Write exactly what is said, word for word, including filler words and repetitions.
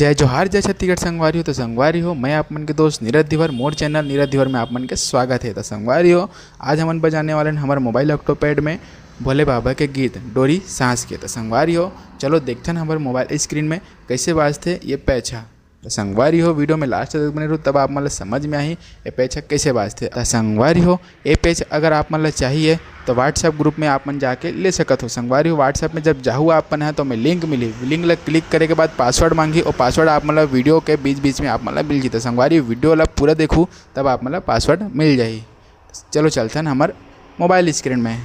जय जोहार, जय छत्तीसगढ़ संगवारी हो। तो संगवारी हो, मैं आप मन के दोस्त नीरज धीवर, मोर चैनल नीरज धीवर में आप मन के स्वागत है। तो संगवारी हो, आज हमन बजाने वाले हैं हमारे मोबाइल ऑक्टोपैड में भोले बाबा के गीत डोरी सांस के। तो संगवारी हो, चलो देखथन हमारे मोबाइल स्क्रीन में कैसे बाजथे ये पैच हा। तो संगवारी हो, वीडियो में लास्ट तक बने रहो, तब आप मन ल समझ में आही ये पैच हा कैसे बाजथे। तो संगवारी हो, ये पैच अगर आप मन ल चाहिए तो WhatsApp ग्रुप में आप मन जाके ले सकत हो। संगवारी हो, WhatsApp में जब जाहू आप मन ह तो मैं लिंक मिली, लिंक ल क्लिक करे के बाद पासवर्ड मांगी और पासवर्ड आप मन ल वीडियो के बीच बीच में आप मन ल मिल जही। तो संगवारी हो, वीडियो ल पूरा देखू, तब आप मन ल पासवर्ड मिल जाही। चलो चलथन हमर मोबाइल स्क्रीन में।